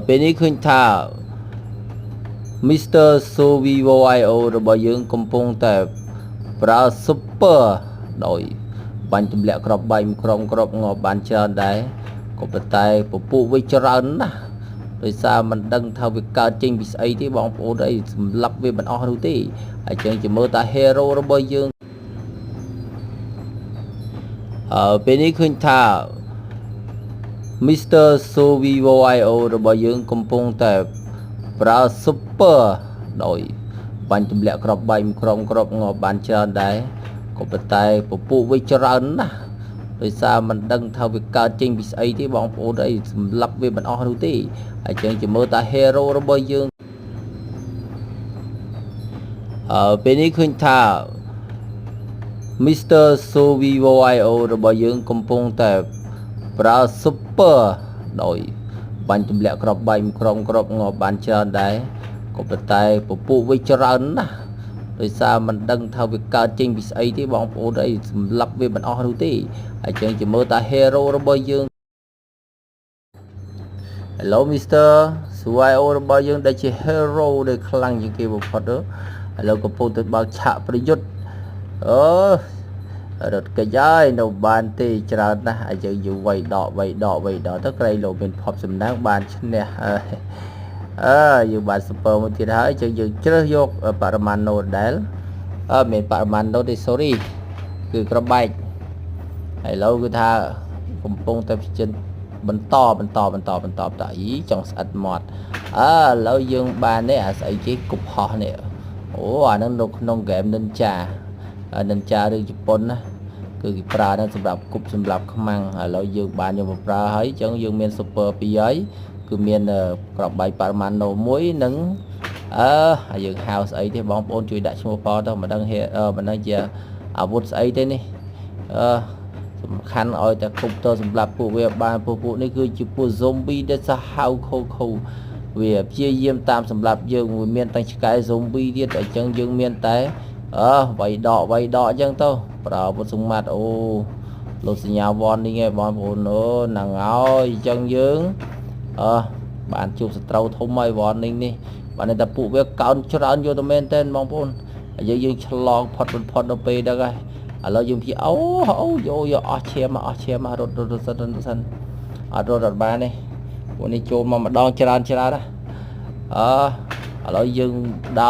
ពេលនេះឃើញថា Mr. Survival IO របស់យើងកំពុងតែប្រើ super ដោយបាញ់ទម្លាក់គ្រាប់បែកក្រុមគ្រាប់ងាប់បានច្រើនដែរក៏ប៉ុន្តែពពួកវាច្រើនណាស់ដោយសារមិនដឹងថាវាកើតចេញពីស្អីទេបងប្អូនអីសម្លាប់វាមិនអស់នោះទេហើយចឹងជាមើលតា hero របស់យើងពេលនេះឃើញថា Mr. Survival IO របស់យើងកំពុងតែប្រើ super ដោយបាញ់ទម្លាក់គ្រាប់បែកក្រុមគ្រាប់ងាប់បានច្រើនដែរក៏ប៉ុន្តែពពួកវាច្រើនណាស់ដោយសារមិនដឹងថាវាកើតចេញពីស្អីទេបងប្អូនអីសម្លាប់វាមិនអស់នោះទេហើយចឹងជាមើលតា hero របស់យើងពេលនេះឃើញថា Mr. Survival IO របស់យើងកំពុងតែប្រើ super ដោយបាញ់ទម្លាក់គ្រាប់បែកក្រុមគ្រាប់ងាប់បានច្រើនដែរក៏ប៉ុន្តែពពួកវាច្រើនណាស់ដោយសារមិនដឹងថាវាកើតចេញពីស្អីទេបងប្អូនអីសម្លាប់វាមិនអស់នោះទេហើយចឹងជាមើលតា hero របស់យើង Hello Mr. Survival របស់យើងដែលជា hero ដែលខ្លាំងជាងគេបំផុតទៅឥឡូវកំពុងតែបើកឆាកប្រយុទ្ធអឺរត់កិច្ចហើយនៅបានទេច្រើនណាស់ហើយយើងយូរវៃដកវៃដកវៃដកទៅក្រៃលោកមានភពសំណាងបានឈ្នះហើយអើយើងបាន super មួយទៀតហើយចឹងយើងជ្រើសយកបរិមាណណូដែលអឺមានបរិមាណណូទេ sorry គឺក្របបែកហើយឥឡូវគឺថាកំពុងតែពិចិនបន្តបន្តបន្តបន្តបន្តអីចង់ស្អិតមាត់អើឥឡូវយើងបាននេះអាស្អីគេគប់ហោះនេះអូអាហ្នឹងនៅក្នុងហ្គេម Ninja Ninja ឬជប៉ុនណាគឺគេប្រើហ្នឹងសម្រាប់គប់សម្រាប់ខ្មាំងឥឡូវយើងបានយកមកប្រើហើយអញ្ចឹងយើងមាន super 2ហើយគឺមានក្របបែកបរិមាណណូមួយនិងអឺហើយយើងហៅស្អីទេបងប្អូនជួយដាក់ឈ្មោះផងទៅមិនដឹងមិនដឹងជាអាវុធស្អីទេនេះអឺសំខាន់ឲ្យតែគប់ទៅសម្រាប់ពួកវាបានពួកនេះគឺជាពួក zombie ដែលសាហាវខូខូវាព្យាយាមតាមសម្រាប់យើងវាមានទាំងឆ្កែ zombie ទៀតអញ្ចឹងយើងមានតែអឺវាយដកវាយដកអញ្ចឹងទៅប្រើអាវុធសម្ងាត់អូលោកសញ្ញា warning ឯងបងប្អូនអូហ្នឹងហើយអញ្ចឹងយើងអឺបានជួបសត្រូវធំហើយ warning នេះបានតែពួកវាកោនច្រើនយកទៅមែនតើបងប្អូនហើយយើងឆ្លងផុតផុតដល់ពេលហ្នឹងហើយឥឡូវយើងព្យាអូអូយកយកអស់ឈាមអស់ឈាមរត់រត់សិនរត់សិនអត់រត់អត់បានទេពួកនេះចូលមកម្ដងច្រើនច្រើនណាអឺឥឡូវយើងដើរ